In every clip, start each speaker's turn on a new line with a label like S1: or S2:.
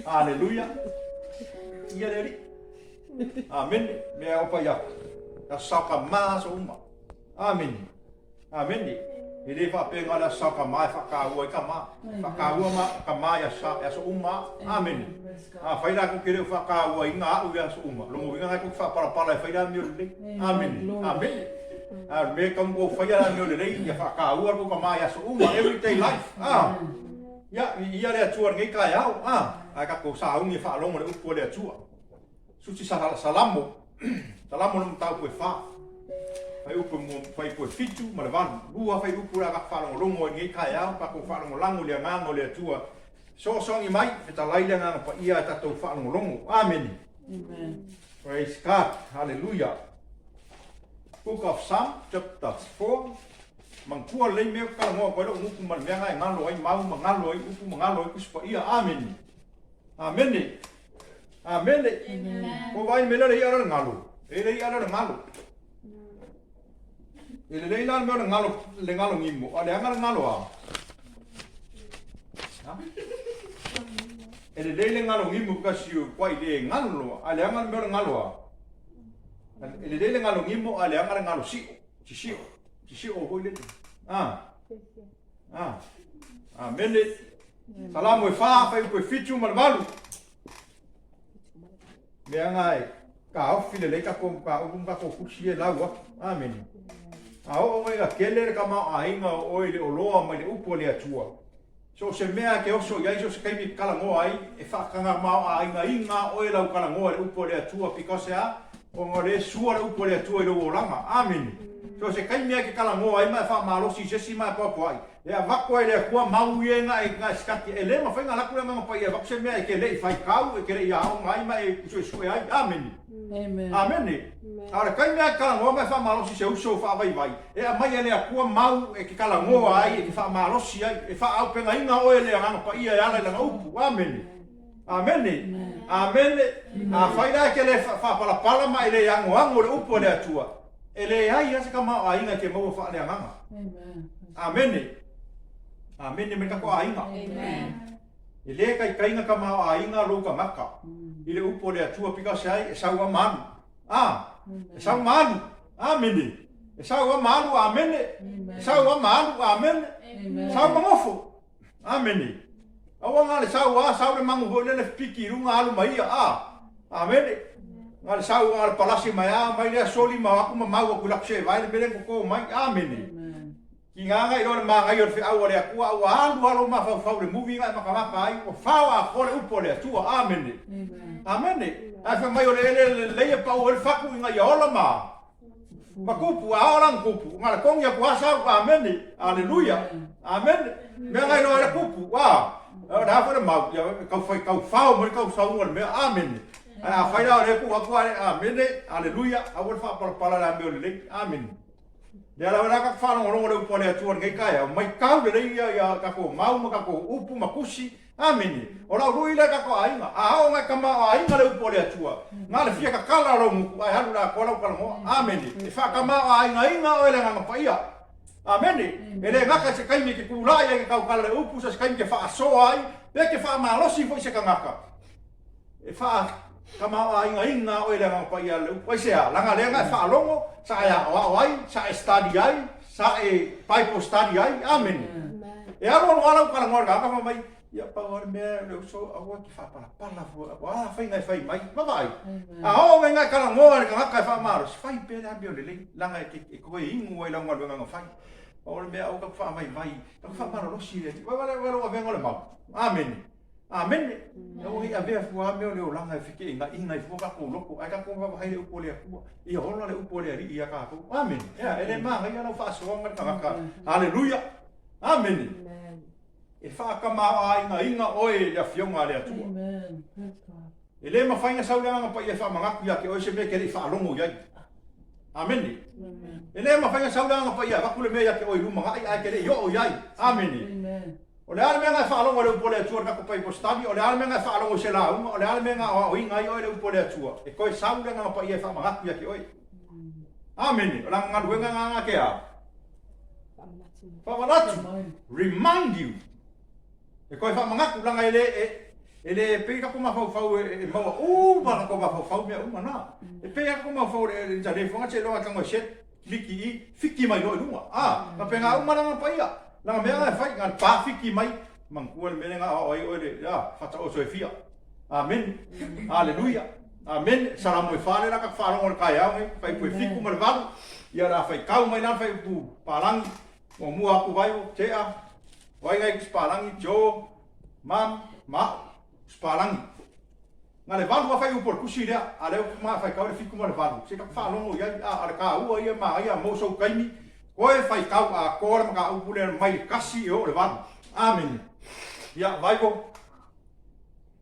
S1: Aleluia. Ia le Alii. Amene. Mea o fai aku. Aso saokamā aso uma. Amene. Amene. E le faapea na o le aso saokamā e faataua ai kamā. E faataua ma kamā i aso, i aso uma. Amene. Afai la kou te le o faatauaina au i aso uma, lona uiga na kou te faapalapala e fai le amio lelei. Amene. Amene. A o le mea e tatau ona tou faia le amio lelei, ia faataua le tou tama i aso uma, everyday life. A. Ia, viia le Atua i lenei taeao. A. Ae tatou sauni e faalogo i le upu a le Atua. Susi Salamo, Salamo le mataupu e fa. Fuaiupu e mua, fuaiupu e fitu ma le valu. Lua fuaiupu le a tatou faalogologo ai i lenei taeao, tatou faalogolago i le agaga o le Atua. Fesoasoani mai, fetalai le Agaga Paia a tatou faalogologo. Amene.
S2: Amen.
S1: Praise God. Hallelujah. Book of Psalm, chapter 4. Manatua lelei mea ou te talanoa atu ai lou gutu ma le mea na e galo ai mau ma galo ai upu ma galo ai Tusi Paia. Amene. Amene. Amene. Ko vai me le ia le galo. E le ia le galo. E lelei la le mea o le galo, le galo gimo, a leaga le galo a. Ha? E lelei le galo gimo because you quite le galo, a leaga le mea o le galo a. E lelei le galo gimo, a leaga le galo sio, sisio, sisio foi lele. Ah. Ah. Amene. Salamo e fa, fuaiupu e fitu ma le valu. Mea na e taofi lelei tatou mataupu ma tatou tusi e lau atu. Amene. A oo mai ina tele le tamaoaiga o oe i le oloa mai le upu a le Atua, so o se mea e te oso i ai, so o se taimi e te talanoa ai, e faatagamaoaigaina oe lau talanoa i le upu a le Atua, because e a? Ona o lea e sua le upu a le Atua i lou olaga. Amene. So o se taimi lava e te talanoa ai ma e faamalosi i se isi ma e poapoa'i, E avatu ai e le Atua mau ia na e na e sikati e le mafai na alu atu le Agaga Paia e avatu se mea e te le i faitau, e te le i aoga ai ma e suesue ai. Amene.
S2: Amen.
S1: Amene. A o le taimi lava e talanoa ma e faamalosi i se uso faavaivai, e aumai e le Atua mau e te talanoa ai, e te faamalosi ai, e faaaupegaina oe e le Agaga Paia e ala i Lana upu. Amene. Amene. Amene. Afai la e te le faapalapala ma e le agoago i le upu a le Atua, E leai lava se tamaoaiga e te maua faaleagaga. Amene. Amene mai tatou aiga. E le taitaiga tamaoaiga lou tagata i le upu a le Atua because ai e sau a ma alu. Ah, e sau ma alu. Amene. E sau a ma alu. Amene. E sau a ma alu. Amene. Sau ma nofo. Amene. Aua na le sau a, sau le magu foi lele piki i luga alu ma ia, a. Amene. Na le sau na le palasi mai a, mai lea soli ma o atu ma mau atu i laku seevai le mea lea na toto mai. Amene. Tiga na iloa le manaia o le feau a le Atua, a ua alu lava lou mafaufau i le movie na e matamata ai, ua fao atoa le upu a le Atua. Amene. Amene. Ae fai mai o le eleele lelei e pau ai le fatu ina ia ola ma Ma kupu, a oo la na kupu, na le kongi aku a sau, amene, aleluia, amene. Mea ngai loa le kupu, a, o le a foi le mau, ia kau fai kau fao mai kau sauga le mea, amene. Ae afai la o le ku atu ale, amene, aleluia, aua le faapalapala le amio lelei, amene. Lea lava la tatou faalogologo le upu a le Atua i lenei taeao, maitau lelei ia ia tatou mau ma tatou upu ma tusi, Amene. O lau lui lea tatou aiga. A oo ngai tamaoaiga le upu a le Atua, na le fia tatala o lou gutu ae alu le atoa lau talanoa. Amene. E faatamaoaigaina oe e le Agaga Paia. Amene. E le gata i se taimi e te tulai ai e te tautala le upu, so se taimi e te faasoa ai, pe te faamalosi foi i se tagata. E faatamaoaigaina oe e le Agaga Paia le upu. Aisea? Leaga lea na e faalogo, sa e aoao ai, sa e study ai, sa e Bible study ai. Amene. E alualu lava lau talanoa i le tagata fai mai, ia pau lava le mea le uso aua e te faapalapala fua, o a faiga e fai mai, vaavaai. A oo mai ina e talanoa i le tagata e faamalosi, fai pea le amio lelei, leaga e te e toe inu ai lau galuega na fai. Pau o le mea aua tatou faavaivai, tatou faamalolosi i le Atua. Vaai lou avega o le mau. Amene. Amene. Aua ne i avea fua lava mea o le olaga e fekeʻenaʻina ai fua tatou loto, ae tatou vaavaai i le upu a le Atua, ia ola le upu a le Alii iā tatou. Amene. Ea, e le manaia lau faasoaga le tagata. Aleluia. Amene. E faatamaoaigaina oe i le Afioga a le Atua. E le mafai ona sau le Agaga Paia e faamanatu ia te oe se mea e te le i faalogo i ai. Amene. E le mafai ona sau le Agaga Paia e avatu le mea ia te oe i lumanai ae te le i oo i ai. Amene. O le a le mea na e faalogo i le upu a le Atua i le tatou Bible study? O le a le mea na e faalogo i se lauga? O le a le mea na aoaoina ai oe i le upu a le Atua? E toe sau le Agaga Paia e faamanatu ia te oe. Amene. O lana galuega lena na te a? Faamanatu. Remind you. E toe faamanatu, leaga e le, e, E le pei tatou mafaufau e maua uma tatou mafaufau mea uma na. E pei lava tatou mafaufau i le internet foi na seiloga e tago e set, kiliki i i, fiki mai loa i luga. A, faapena uma le agaga paia. Leaga mea na e fai, na o le pa fiki mai, manatua le mea lea na aoao ai oe le, a, Faataoto e fia. Amene. Aleluia. Amene. Salamo e fa lea la tatou faalogo i le taeao nei, fuaiupu e 7 ma le 8. Ia o le a faitau mai la le fuaiupu palagi. Muamua atu Vaivo, Tea, Vaigai Kusipalagi, Joe, Mam, ma a'u, Kusipalagi. Na le valu lava fuaiupu o le tusi lea, a lea ua ma faitau le 7 ma le 8, se i tatou faalogo i ai, a, o le taua ia manaia mo sou taimi, toe faitau atoa le mataupu lea mai le 1 e oo i le 8. Amene. Ia, Vaivo.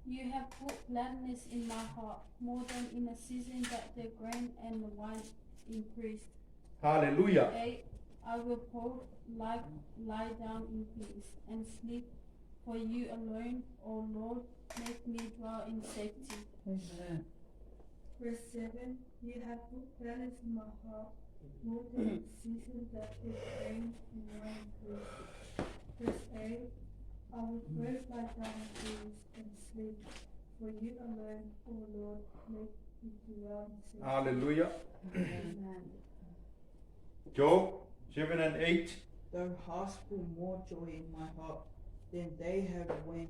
S2: You have put gladness in my heart more than in a season that the grain and the wine increased.
S1: Haleluia.
S2: 8 I will both lie, lie down in peace and sleep, for you alone, O Lord, make me dwell in safety.
S3: Amen.
S4: Verse 7 You have put gladness in my heart more than in season that the grain and wine increased. Verse 8 I will both lie down in peace and sleep, for you alone, O Lord, make me dwell in safety.
S1: Haleluia.
S2: Amen.
S1: Joe, 7 and 8.
S5: Thou hast put more joy in my heart than they have when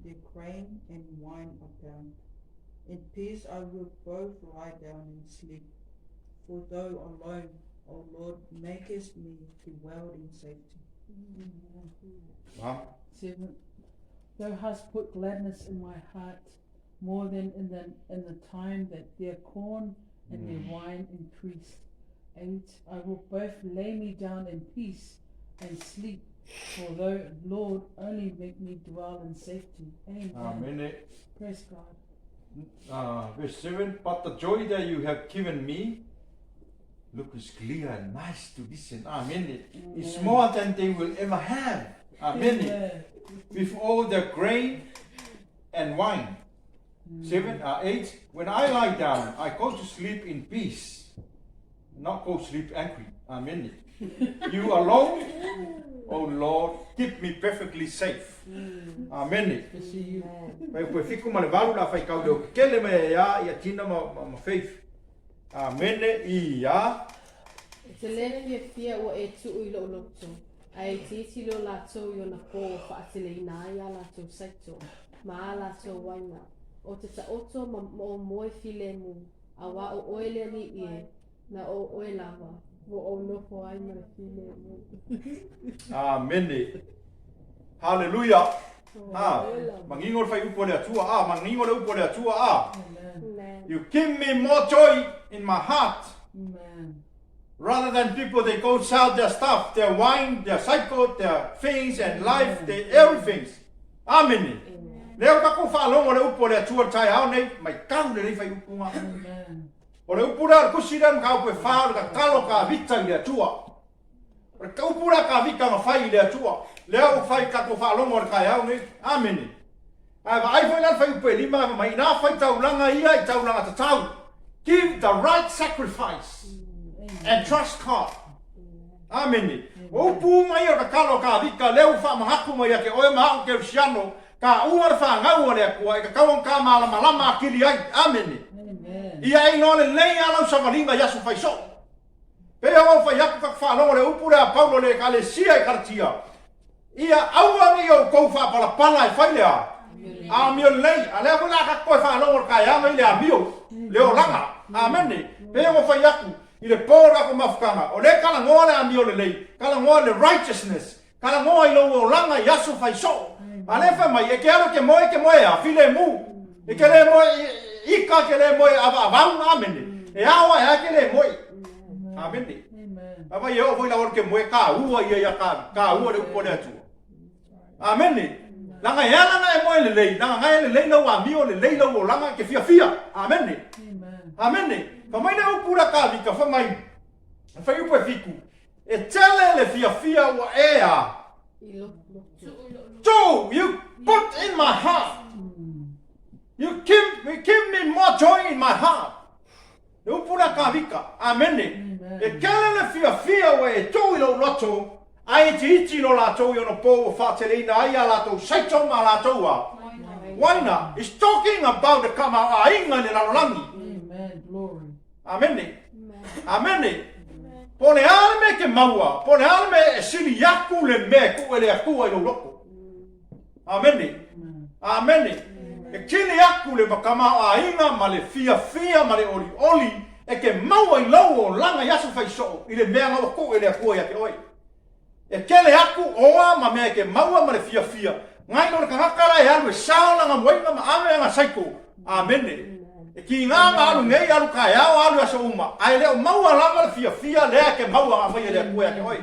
S5: their grain and wine abound. In peace I will both lie down and sleep, for thou alone, O Lord, makest me dwell in safety.
S1: Mom.
S3: 7. Thou hast put gladness in my heart more than in the, in the time that their corn and their wine increased. 8. I will both lay me down in peace and sleep, for thou, Lord, only make me dwell in safety. Amen.
S1: Amene.
S3: Praise God.
S1: Verse 7, But the joy that you have given me, look, is clear and nice to listen. Amene. It's more than they will ever have. Amene.
S3: Amen.
S1: With all the grain and wine. 7, 8, When I lie down, I go to sleep in peace. Not go sleep angry. Amene. You alone, O Lord, keep me perfectly safe. Amene.
S3: To see you.
S1: Pai koe 7 ma le 8 la faitau leo kekele mai ai a ia Tina ma, ma, ma Faith. Amene ia.
S6: E te le fiafia ua e tuu i lou loto, ae itiiti loa latou i ona pō ua faateleina ai a latou saito ma a latou uaina, o te taoto ma o moe filemu, auā ʻo ʻoe le Aliʻi e, na o ʻoe lava, ua ou nofo ai ma le filemu.
S1: Amene. Haleluia. Ah, manino le fuaiupu a le Atua. Ah, manino le upu a le Atua. Ah.
S6: Amen.
S1: You give me more joy in my heart.
S3: Amen.
S1: Rather than people they go sell their stuff, their wine, their cycle, their things and life, their everything. Amene. Lea ua tatou faalogo i le upu a le Atua i le taeao nei, maitau lelei fuaiupu ga.
S3: Amen.
S1: O le upu lea, o le tusi lea o le mataupu e fa, o le tatalo a Tavita i le Atua. O le upu lea a Tavita na fai i le Atua, lea ua fai i tatou faalogo i le taeao nei. Amene. Ae vaai foi la le fuaiupu e lima, fai mai, inā fai taulaga ia i taulaga tatau. Give the right sacrifice and trust God. Amene. O upu uma ia o le tatalo a Tavita, lea ua faamanatu mai ia te oe ma a'u Kerisiano, taua le fanau a le Atua e tatau ona ta malamalama atili ai. Amene. Ia e iloa lelei lava lau savaliga i aso fai soo. Pei ona ou fai atu, ta te faalogo i le upu lea a Paulo i le Ekalesia i Kalatia, Ia aua ne i outou faapalapala e fai le a? Amio lelei. A lea foi la ta te toe faalogo i le taeao nei i le amio, le olaga. Amene. Pei ona ou fai atu, i le po o le tatou mafutaga, o lea e talanoa le amio lelei, talanoa i le righteousness, talanoa i lou olaga i aso fai soo. A lea e fai mai, e te alu e te moe, e te moe a? Filemu. E te le moe ika, e te le moe avaavau. Amene. E ao ae a e te le moe. Amene. Aua e oo foi la ke moe taua ia ia ka taua le upu a le Atua. Amene. Leaga e ala ona e moe lelei, leaga na e lelei lau amio, lelei lau olaga, e te fiafia. Amene. Amene. Fai mai le upu lea Tavita, fai mai, fai upu e 7, e tele le fiafia ua e a. Tuu, you put in my heart. You give, you give me more joy in my heart. Le upu lea Tavita. Amene. E tele le fiafia ua e tuu i lou loto, ae itiiti lo latou i ona pou ua faateleina ai a latou saito ma a latou a. Uaina is talking about the tamaoaiga i le lalolagi.
S3: Amen. Glory.
S1: Amene. Amene. Po o le a le mea e te maua, po o le a le mea e sili aku le mea e tuu e le Atua i lou loto. Amene. Amene. E kili aku le tamaoaiga ma le fiafia ma le olioli e te maua i lou olaga i aso faisoo i le mea na ua tuu e le Atua ia te oe. E tele aku oa ma mea e te maua ma le fiafia, ngai lo le tagata la e alu e sao lana moaiga ma ave ana saiko. Amene. E kiga na alu nei, alu taeao, alu i aso uma, ae le o maua lava le fiafia lea e te maua na aumai e le Atua ia te oe.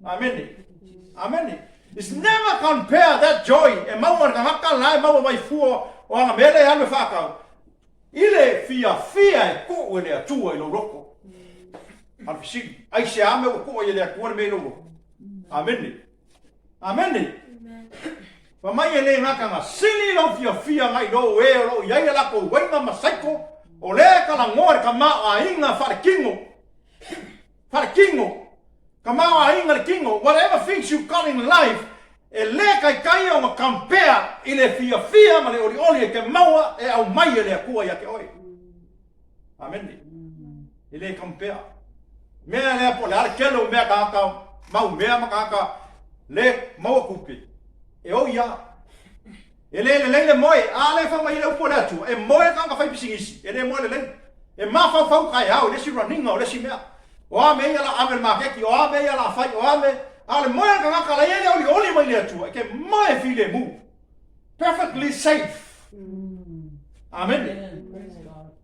S1: Amene. Amene. It's never compare that joy e maua e le tagata la e maua mai fua o ana mea lea e alu e faatau i le fiafia e tuu e le Atua i lou loto. A o le fesili, aisea mea ua tuu ai e le Atua le mea i lou loto? Amene. Amene. Fa mai e le gata na sili lou fiafia nai lo e o lo o i ai a latou uaiga ma saiko, o lea e talanoa i le tamaoaiga faalekino. Faalekino. Tamaoaiga le kino. Whatever things you got in life, e le taitai ona compare i le fiafia ma le olioli e te maua e aumai e le Atua ia te oe. Amene. E le compare. Mea lea po o le a le tele o mea tagata mau mea ma tagata le maua tupe, e oi lava. E le lelei le moe, a le fai mai le upu a le Atua, e moe le tagata faipisinisi, e le moe lelei. E mafaufau taeao i le isi raniga o le isi mea. O a mea ia la ave i le maketi, o a mea ia la fai, o a mea, a o le moe o le tagata la e i ai le olioli mai le Atua, e te moe filemu. Perfectly safe. Amene.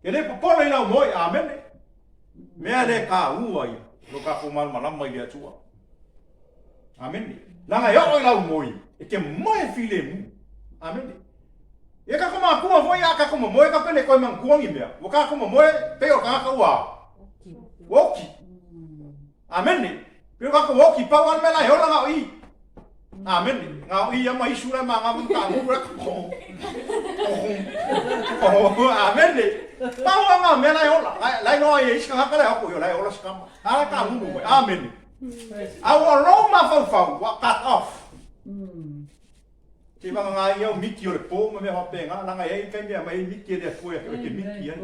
S1: E le popole i lau moe, amene. Mea le taua ia, lo tatou malamalama i le Atua. Amene. Leaga e oo i lau moe, e te moe filemu. Amene. Ia tatou matua foi a tatou momoe tatou e le toe manatua ni mea. Ua tatou momoe pei o le tagata ua ua oti. Amene. Pei o tatou oti pau lava le mea la e ola na o i. Amene. Na o i ia ma isu la ma ngā ma la ko. Amene. Pau lava ngā mea la e ola. La iloa ai e isi tagata la e oko i o la e ola se tama. A la tāmulu mai. Amene. A ua lou mafaufau ua cut off. Te wanga ngā ia o miki o le pō ma mea whapēngā, langa e ai kai mea mai miki e le atua e te miki ai.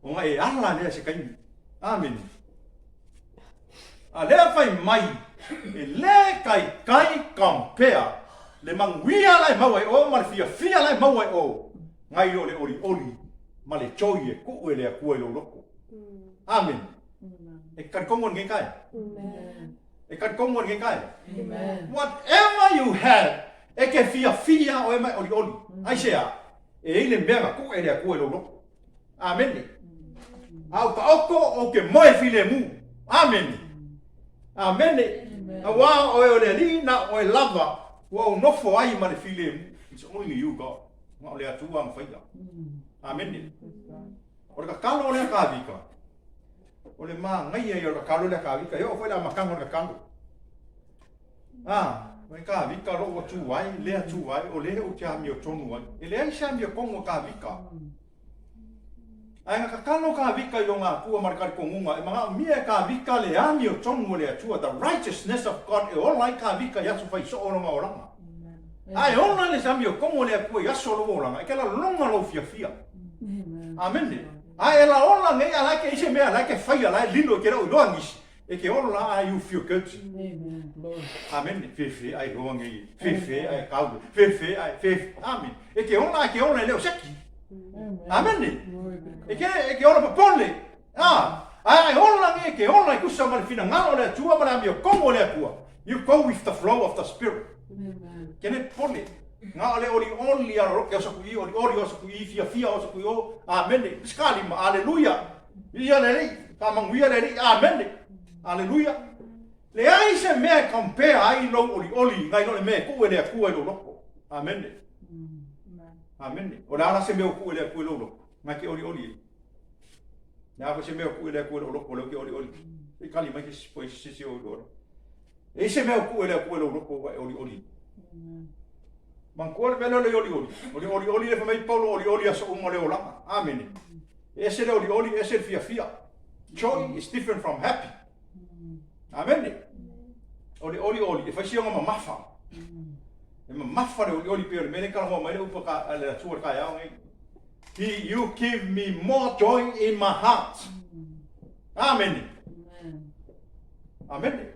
S1: O nga e ala lea se kaimi. Amene. A lea fai mai, e le kai kai compare le manuia la e maua e o ma le fiafia la e maua e o, ngai o le olioli ma le joy e tuu e le Atua i lou loko. Amen. E talitongo lenei tae. E talitongo lenei tae. Whatever you have, e te fiafia oe ma e olioli. Aisea? E i ai le mea na tuu e le Atua i lou loto. Amene. A o taoto ou te moe filemu. Amene. Amene. Auā oe o le Alii na o oe lava ua ou nofo ai ma le filemu. It's only you, God. Na o le Atua na faia. Amene. O le tatalo lea Kāvika, o le māngaia ia o le tatalo lea Kāvika, e oo foi le amataga o le tatalo. Ah, mai Kāvika lou ua tū ai, lea tū ai, o lea ou te amiotonu ai. E leai se amiotonu a Kāvika. Ae na tatalo Kāvika i lona Atua ma le talitonuga, e manaomia e Kāvika le amiotonu o le Atua, the righteousness of God, e ola ai Kāvika i aso faisoo o lona olaga. Ae ola le amiotonu o le Atua i aso o lou olaga, e te lalona lou fiafia. Amene. Ae e laola nei a la e te i se mea la e te faia la e lilo e te le o iloa nisi, e te ola a you feel guilty. Amene. Fefe ai loa nei, fefe ai kau, fefe ai, fefe. Amene. E te ola, e te ola e le o seki. Amene. E te, e te ola popole. Ah, ae ola nei e te ola e tusa ma le finagalo o le Atua ma le amiotomu o le Atua. You go with the flow of the Spirit. Ke le popole. Nga o le olioli a roke o sa kui, olioli o sa kui, fiafia o sa kui o. Amene. Piskalima, aleluia. Ia le alii, faamanuia le alii, amene. Aleluia. Leai se mea e compare ai lou olioli nai lo le mea e tuu e le Atua i lou loto. Amene. Amene. O le a la se mea ua tuu e le Atua i lou loto? Ngai te olioli ai. Le a foi se mea ua tuu e le Atua i lou loto, o lea ou te olioli. Se i kali mai se isi po o se isi o iloa. E i se mea ua tuu e le Atua i lou loto ua e olioli. Manatua le mea lea o le olioli. O le olioli le fai mai Paulo olioli aso uma o le olaga. Amene. E ese le olioli, ese le fiafia. Joy is different from happy. Amene. O le olioli, e fai si ona mamafa. E mamafa le olioli pei o le mea lea e talanoa mai le upu a le Atua i le taeao nei. He, you give me more joy in my heart. Amene. Amene.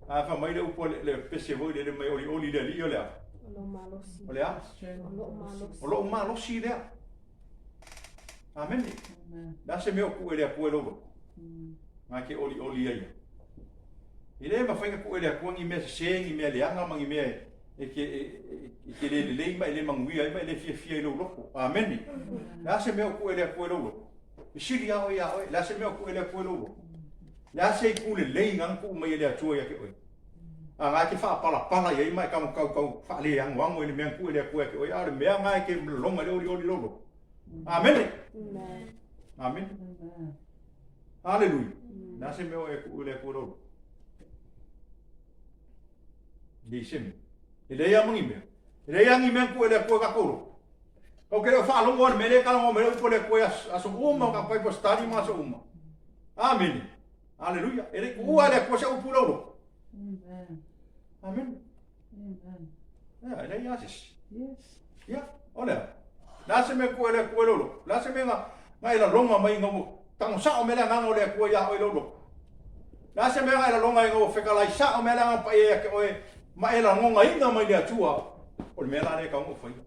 S1: A fa mai le upu le pese foi le le mai olioli le alii o le a?
S6: O lou malosi.
S1: O le a?
S6: O lou malosi.
S1: O lou malosi lea. Amene. Le a se mea o kuʻu e le Atua i lou loto? Nga ke olioli ai ia. E le mafai ona tuu e le Atua ni mea sese, ni mea leaga ma ni mea e te, e te le lelei ma e le manuia ai ma e le fiafia i lou loto. Amene. Le a se mea o tuu e le Atua i lou loto? Fesili lava oe ia oe, le a se mea o tuu e le Atua i lou loto? Le a se itu lelei na tuu mai e le Atua ia te oe? A na e te faapalapala i ai ma e tau tau tau faaleanoano i le mea na tuu e le Atua ia te oe, a o le mea na e te lagona ai le olioli i lou loto. Amene. Amene. Aleluia. Le a se mea o e tuu i le Atua i lou loto? Leai se mea. E leai lava ma ni mea. E leai lava ni mea na tuu e le Atua i tatou loto. Ou te le o faalogo i le mea lea e talanoa mai ai le upu a le Atua i aso uma, o tatou Bible study ma aso uma. Amene. Aleluia. E le i tuua e le Atua se upu i lou loto. Amene. Ia, e leai lava se isi. Ia, o le a? Le a se mea e tuu e le Atua i lou loto? Le a se mea na, na e lagona mai ina ua tago sao mai le agaga o le Atua iā oe i lou loto? Le a se mea na e lagona ai ina ua fetalai sao mai le Agaga Paia ia te oe ma e lagonaina mai le Atua? O le mea la lea e tatau ona ou faia.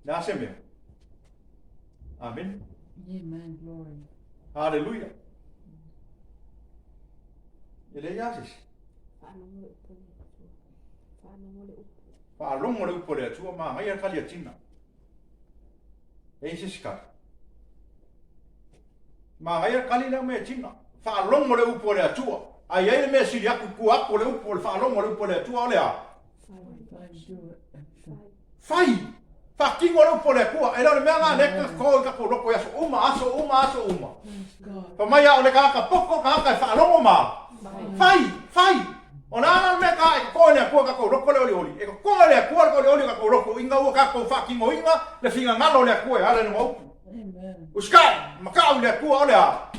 S1: Le a se mea? Amene.
S3: Amen, glory.
S1: Haleluia. E leai lava se isi.
S6: Faalogo le upu a le Atua. Faalogo le upu.
S1: Faalogo le upu a le Atua, manaia le kali a Tina. E i se isi kali. Manaia le kali lea mai a Tina. Faalogo le upu a le Atua. A i ai le mea sili atu i tua atu o le upu o le faalogo le upu a le Atua o le a? Fai! Faatino le upu a le Atua. E le o le mea lena lea e tatoo i tatou loto i aso uma, aso uma, aso uma. Fai mai a o le tagata poto, tagata e faalogo ma fai, fai. O le a la le mea ta e tatoo e le Atua tatou loto le olioli? E tatoo e le Atua le olioli o tatou loto ina ua tatou faatinoina le finagalo o le Atua e ala i lona upu. Usikai, matau i le Atua o le a?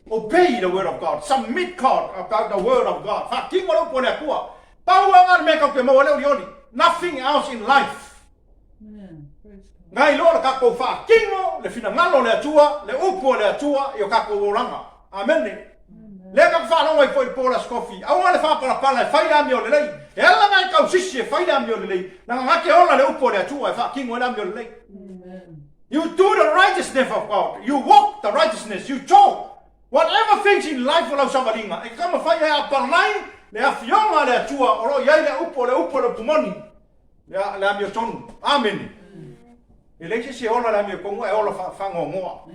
S1: Obey the word of God. Submit God about the word of God. Faatino le upu a le Atua. Pau lava lena le mea tatou te maua ai le olioli. Nothing else in life. Ngai loa le tatou faatino le finagalo o le Atua, le upu a le Atua i o tatou olaga. Amene. Lea tatou faalogo ai foi i le po o le Aso Tofi, aua le faapalapala e fai le amio lelei. E ala ona e tausisi e fai le amio lelei, leaga na te ola le upu a le Atua e faatino ai le amio lelei. You do the righteousness of God. You walk the righteousness. You talk. Whatever things in life o lau savaliga, e taumafai ai a palai le afioga a le Atua o lo o i ai le upu o le upu o le upu moni, le, le amiotonu. Amene. E leai se isi e ola le amiotonu ae ola faanoanoa.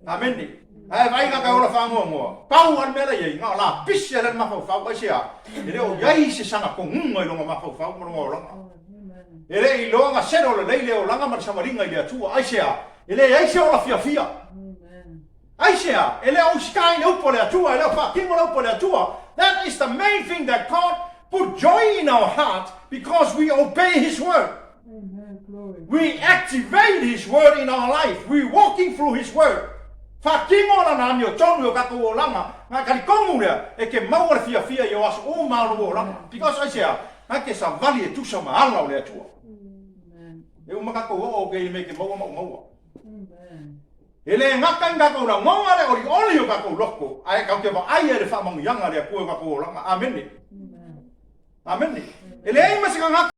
S1: Amene. Ae vaai ka ola faanoanoa. Pau a le mea la i ai, na o lapisi a le mafaufau, aisea, e le o i ai se sagatonuga i lona mafaufau ma lona olaga. E le i iloa na selo lelei le olaga ma le savaliga i le Atua, aisea, e leai se ola fiafia. Aisea, e le o usitai le upu a le Atua, e le o faatino le upu a le Atua. That is the main thing that God put joy in our heart because we obey His word. We activate His word in our life. We walking through His word. Faatino lana amiotonu i o tatou olaga, na talitonu lea e te maua le fiafia i o aso uma o lou olaga. Because aisea, na te savali e tusa ma ala o le Atua. E uma tatou oo kei me ke maua maumau. E le gata i tatou lagona le olioli o tatou loto, ae tatou te vaai ai i le faamanuiaga a le Atua i o tatou olaga. Amene. Amene. E leai ma se tagata.